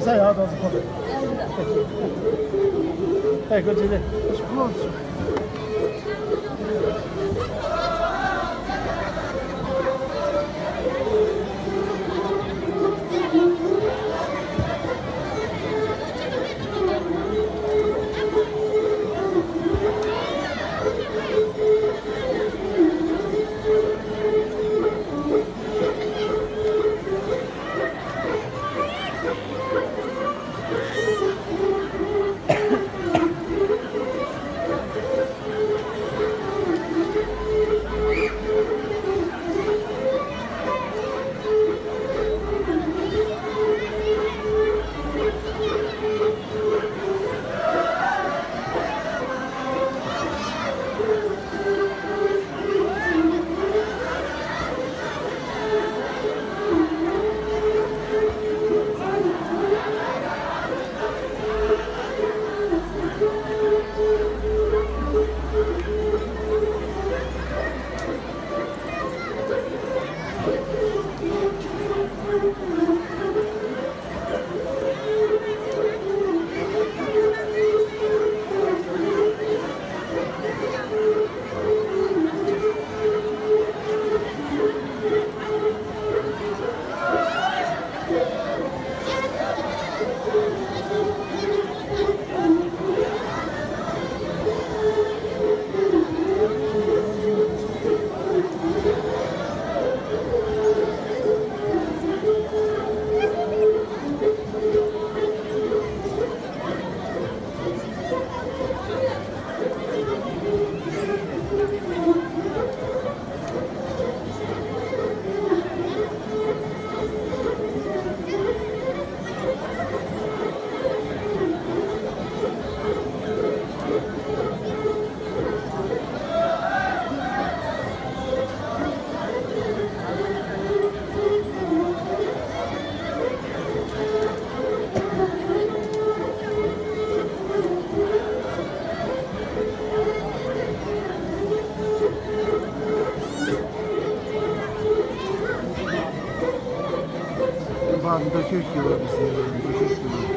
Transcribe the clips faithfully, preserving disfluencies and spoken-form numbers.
ད་ཡག་ཐོག་སུ་ཁོ་ཐོག་ཨེ་ཁོ་ཅི་ལེ། འདི་ཕར་འདི་ཤོད་ཤོད་པ་ཟེར་འདི་ཤོད་ཤོད།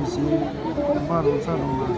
ཞེས་བདེན་པ་རང་ས་རང་ལ།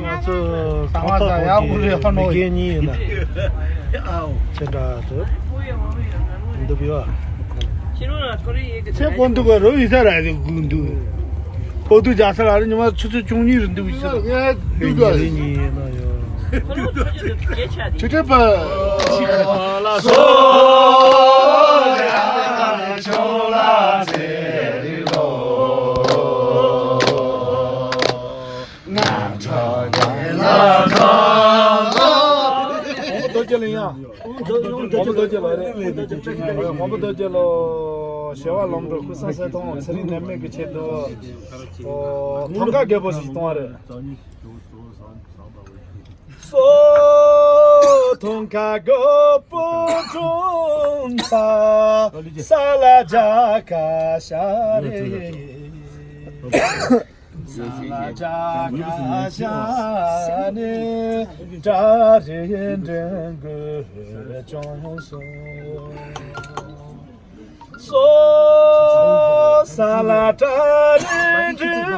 ང་ཚོ་གང་ལྟར་ཡག་པོ་རེད། ཧ་ནོ་མི་རྒན་གཉིས་ཡིན་ན་ཅི་འདྲ་འདུག་ཡོད། ཚེ་གོ་འདུག་ག་རོ་ཡིན་ས་ར་རེ་གུག་འདུག་ཨོ་དུ་རྒྱ་ས་ལ་རེ་ཉི་མ་ཆུ་ཚོད་བཅུ་གཉིས་རེ་འདུག་ཤི་ལ་ངས་འདུག་ག་རེ་གཉིས་ཡིན་ན་ཡོད། ཁྲི་ཁྲི་པ། རྡོ་རྗེ་ལ་ཡ། དབང་པོ་རྡོ་རྗེ་ལ་རེད། དབང་པོ་རྡོ་རྗེ་ལོ། ཞི་བ་ལམ་འགྲོ་ཀུན་བཟང་གསལ་སྟོང་ཚེ་རིང་ནད་མེད་ཀྱི་ཆེད་དུ། ཐང་ཀ་རྒད་པོ་ཞིག་གཏོང་བ་རེད། སོ། ཐང་ཀ་རྒད་པོ་གྲོང་ས། ས་ལ་རྒྱ་ཁ་ཤ་རེད། ས་ལ་རྒྱ་ཁ་ཤ་ནས་གྲ་རེ་འདྲེན་དགོས་བྱུང་སོང་། སོ། ས་ལ་གྲ་རེ་འདྲེན་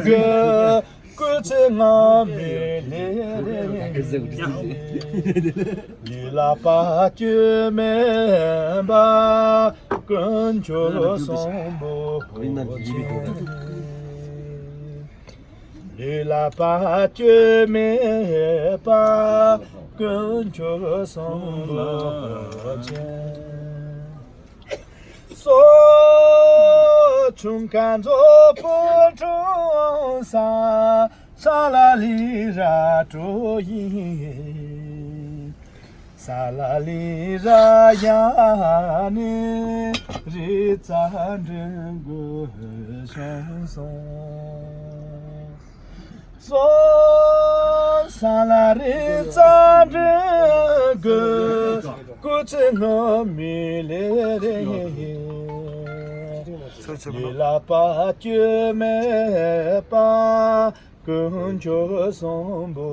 དགོས། སྐུ་ཚེ་སྔ་མའི་ལས་རེད། ལུས་ལ་བ་སྤྱོད་མེད་པ་དཀོན་མཆོག་གསུམ་པོ་ཆེ། ལུས་ལ་བ་སྤྱོད་མེད་པ་དཀོན་མཆོག་གསུམ་པོ་ཆེ། སོ། ཆུང་ཀ་མཛོ་པོ་གྲོང་ས། ས་ལ་ལི་ར་གྲོ་ཡིན། ས་ལ་ལི་ར་ཡ་ནི་རི་རྩ་འགྲོན་དགོས་བྱུང་སོང་། སོ། ས་ལ་རི་རྩ་འགྲོན་དགོས། སྐུ་ཚེ་སྔ་མའི་ལས་རེད། ལུས་ལ་བ་སྤྱོད་མེད་པ་དཀོན་མཆོག་གསུམ་པོ་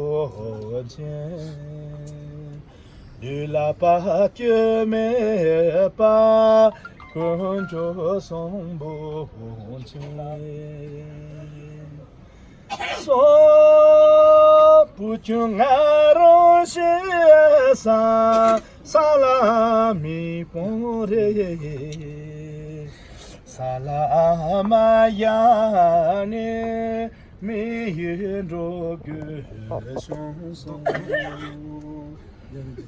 མཁྱེན། ལུས་ལ་བ་སྤྱོད་མེད་པ་དཀོན་མཆོག་གསུམ་པོ་མཁྱེན། སོ། བུ་ཆུང་ང་རང་ཤེས་ས། ས་ལ་མི་སྤོང་རེ། ས་ལ་མ་ཡ་ནི་མི་ཡི་འགྲོ་དགོས་བྱུང་སོང་།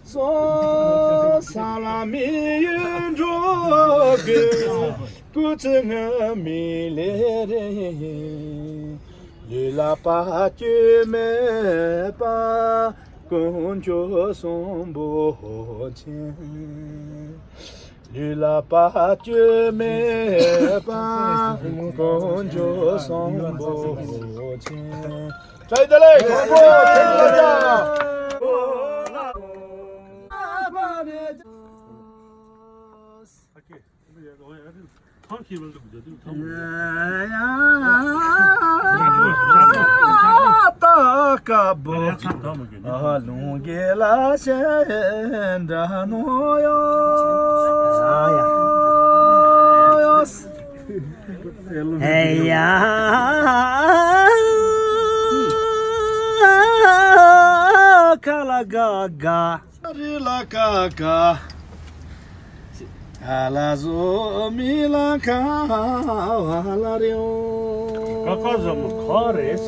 སོ། ས་ལ་མི་ཡི་འགྲོ་དགོས། སྐུ་ཚེ་སྔ་མའི་ལས་རེད། ལུས་ལ་བར་ཆད་མེད་པ། དཀོན་མཆོག་གསུམ་པོ་མཁྱེན། ལུས་ལ་བར་ཆད་མེད་པ། དཀོན་མཆོག་གསུམ་པོ་མཁྱེན། བཀྲ་ཤིས་བདེ་ལེགས། དང་པོ་ཆེན་པོ་ལ། ད་ཀ་བོ་ཨ་ལུང་གེ་ལ་ཤེ་འདྲ་ནོ་ཡོ། ཨེ་ཡ། ཁ་ལ་ག་ག། རི་ལ་ཀ་ཀ། ཨ་ལ་ཟོ་མི་ལ་ཁ་བ་ལ་རེ་འོ། ཀ་ཀ་ཟ་མོ་ཁ་རེད།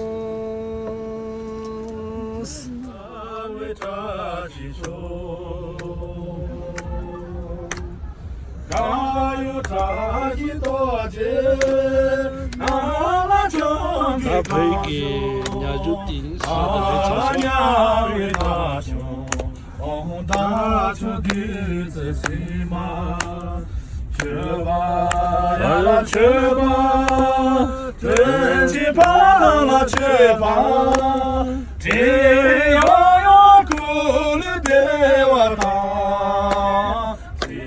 ད་བོད་ཀྱི་ཉ་རྒྱུད་དེ་ཟ་ནི་རེད་ཆ་སོང་། ཨོང་ད་ཆུ་དུས་ཚེ་སྲིད་མ། མཆོད་པ་ཡ་ལ་མཆོད་པ། དོན་གྱི་ཕ་ལ་མཆོད་པ། དྲིན་ཡོད་ཡོད་སྐུ་ལུས་བདེ་བ་དང་། ཚེ་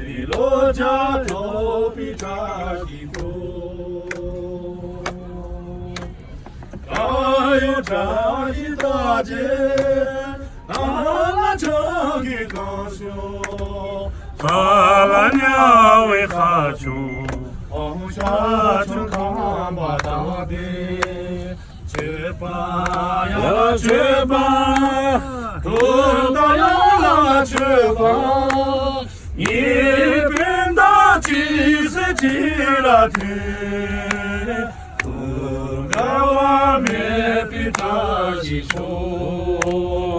རིང་ལོ་བརྒྱ་ཐོབ་པའི་བཀྲ་ཤིས་ཤོག་ད་ཡོད་བཀྲ་ཤིས་རྟགས་བརྒྱད། ནང་ལ་བྱང་གི་གང་བྱུང་། ས་ལ་ཉ་བའི་ཁ་བྱུང་། ཨོང་ཤ་ཆུ་ཁང་པ་དང་དེ། མཆོད་པ་ཡ་མཆོད་པ། དུག་དང་ཡ་ལ་མཆོད་པ། ངེས་པའི་བདག་ཅིག་སྲིད་ཅིག་ལ་ཐོན། དུག་འགལ་བ་མེད་པའི་བཀྲ་ཤིས་ཤོག་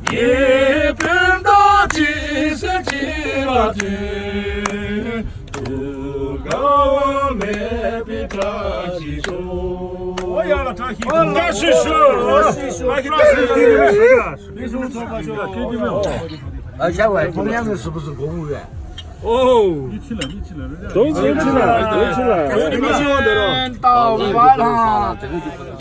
ངེས་པའི་བདག་ཅིག་སྲིད་ཅིག་ལ་ཐོན། དུག་འགལ་བ་མེད་པའི་བཀྲ་ཤིས་ཤོག་ཨོ་ཡ་ལ་བཀྲ་ཤིས་ཤོག་བཀྲ་ཤིས་ཤོག་བཀྲ་ཤིས་ཤོག་ཨ་ཤ་བའི་ཁོང་ཡང་ནས་སུ་བུ་སུ་གོ་བུ་བས། ཨོ། དོན་ཆེ་ཆེ་ལ་དོན་ཆེ་ལ་དོན་ཆེ་ལ། ཨོ་བཀྲ་ཤིས་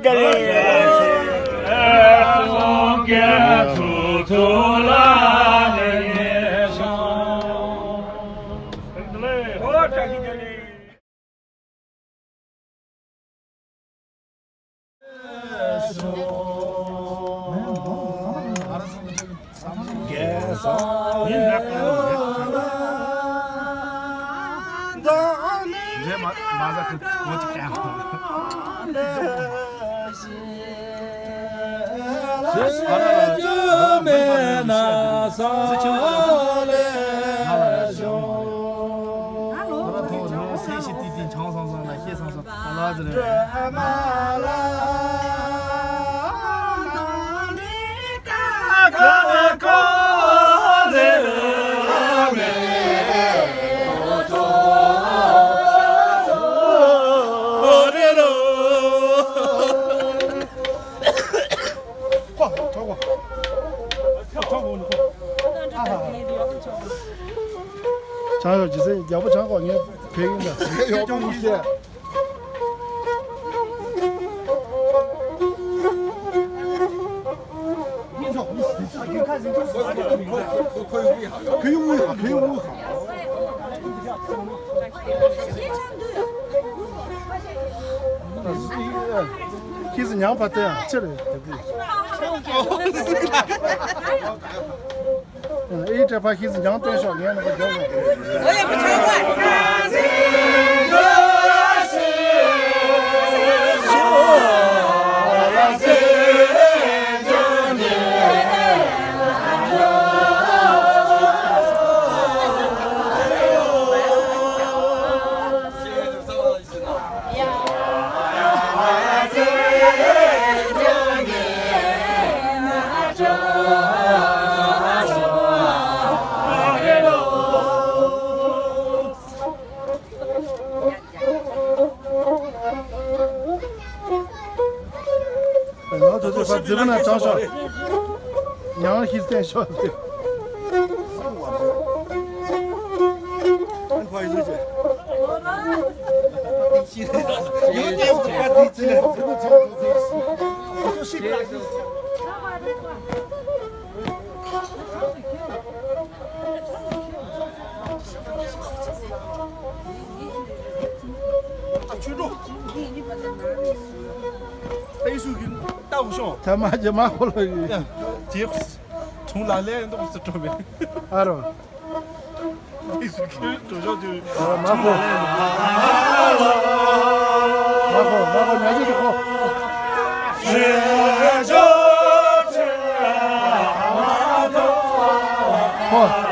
བདེ་ལེགས། ད་ཡོད་ཇི་སྲིད་རྒྱལ་པོ་ཆང་ཁོག་ངས་ཕེབས་ཡིན་ད། ཡག་པོ་ཡིན་ཤེས། ཁོ་ཡོང་ངུ་ཡ། ཁོ་ཡོང་ངུ་ཡ། ཁྱི་ཟིག་ཉང་པ་དེ་ཡང་ཅི་རེད་དེ་གི། ཨེ་ཏྲེ་ཕ་ཤི་ཟིན་ཀྱང་སྟོན་ཤོག་ངས་ནི་གོ་རྒྱོབ་ལ། ང་ཚོ་ཚོ་ཕར་འཛིན་པ་ན་དྲངས་ཤོག་ཡང་ཤི་བསྟན་ཤོག་ཨ་ཆོས་གྲོགས། ཨེ་སུ་གི་ལྟ་བུ་ཤོག་ཐ་མ་ཇེ་མ་ཁོ་ལ་ཡོད། ཇེ་ཁོ་ཐུང་ལ་ལས་འདུག་སུ་འགྲོ་མེད། ཨ་རོ། ཨེ་སུ་གི་གྲོགས་ཤོག་དུ། ཨ་མ་ཁོ། མ་ཁོ་མ་ཁོ་ཉ་ཇེ་གི་ཁོ། ཁོ།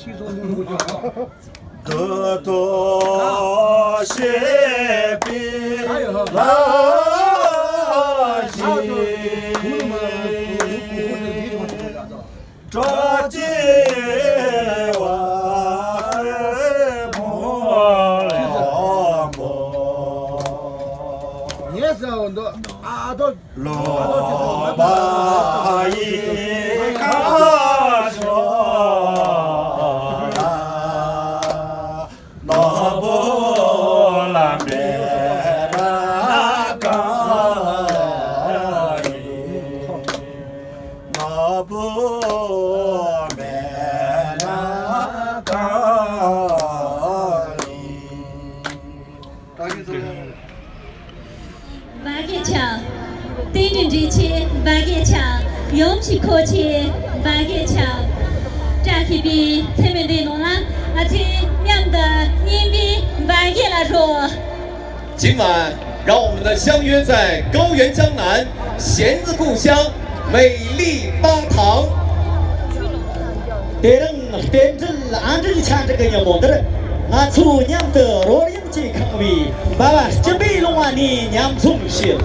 འདི་ལྟར་བཤད་པའི་ལྷ་ཞིག་གྲགས་ཆེ་བ་སེར་མོ་ལྷ་མོ། ངས་ཟེར་བ་འདི་ཨ་ཨ་ཏོ། ལོ་པ་ཡི་ཁ་ཤོ་ལ་ནོར་བུ་ལ་མེ་ར་གང་ཡིན། ནོར་བུ་མེ་ར་གང་ཡིན། བདག་གི་ཆ། རྟེན་འབྲེལ་འདྲིས་ཆེ་བདག་གི་ཆ། ཡོམ་ཞིག་ཁོ་ཆེ་བདག་གི་ཆ། བཀྲ་ཤིས་པའི་མཚན་མོ་འདིའི་ནང་ལ་ང་ཚོས་མཉམ་དུ་སྙན་པའི་བདག་གི་ལ་རོལ། 今晚，让我们的相约在高原江南，弦子故乡，美丽巴塘。 དེ་རིང་རྟེན་འབྲེལ་ཨ་འབྲེལ་ཆ་འགྲིག་གི་ཉིན་མོ་འདིར། ང་ཚོ་མཉམ་དུ་རོལ་དབྱངས་ཀྱིས་ཁེངས་པའི་འབའ་བ་སྐྱིད་པའི་ལུང་བ་ནས་མཉམ་འཛོམས་ཞུ།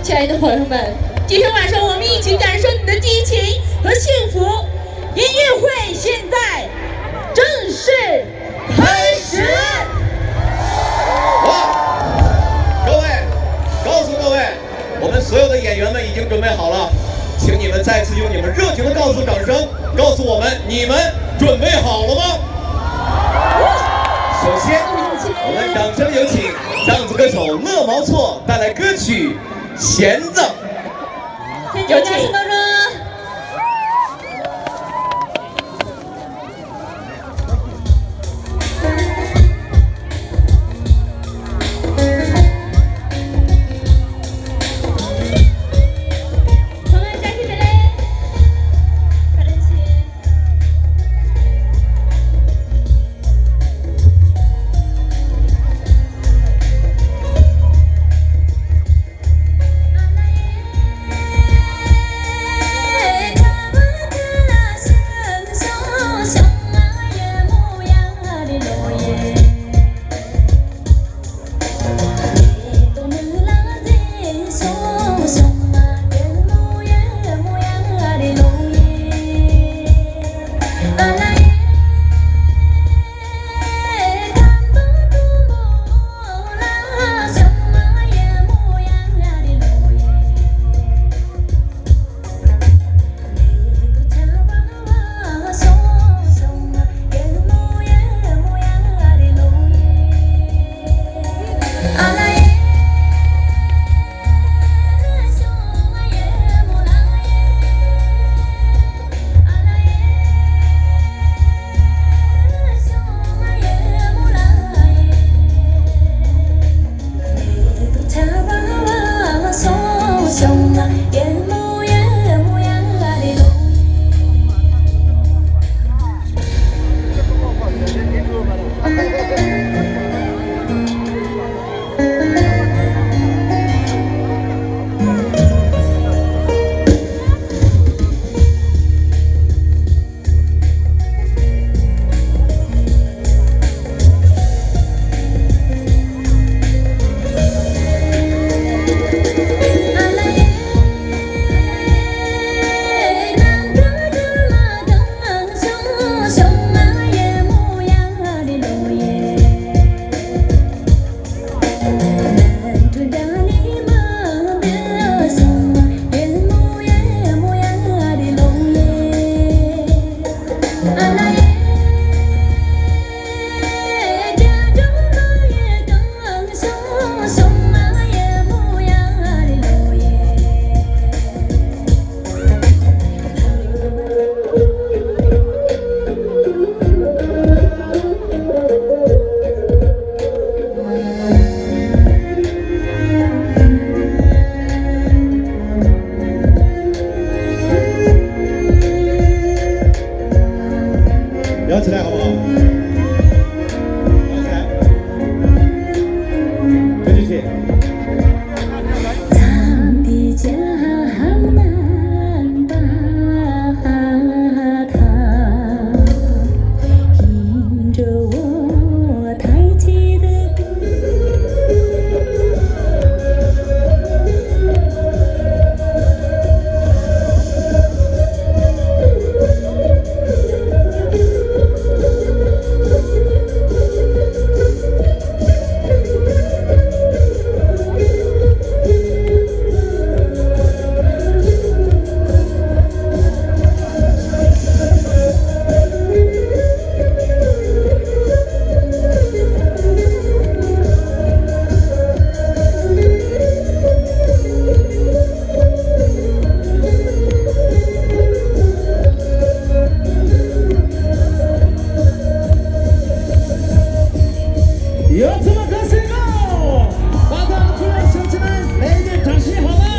亲爱的朋友们，今天晚上我们一起感受你的激情和幸福。音乐会现在正式开始。 哇！各位，告诉各位，我们所有的演员们已经准备好了，请你们再次用你们热情的告诉掌声，告诉我们你们准备好了吗？首先，我们掌声有请藏族歌手乐毛措带来歌曲《弦子》。有请。ཚང་མ་ག་ཟེར་གོ། བ་དང་ཐུགས་ལ་ཤོག་ཆེ་ནས་ལས་ཀའི་དྲག་ཤིང་ཧ་ལ།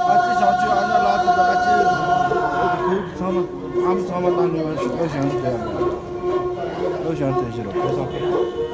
ཨ་ཅེ་བྱང་ཆུབ་ཨ་ན་ལགས་དང་ཨ་ཅེ་ཚང་མ་ཨ་མ་ཚང་མ་ལ་ནུས་པ་ཞུ་བ་བཞེངས་ཏེ་ལོ་བཞེངས་ཏེ་ཞུ་རོགས་ཁོ་ཚང་།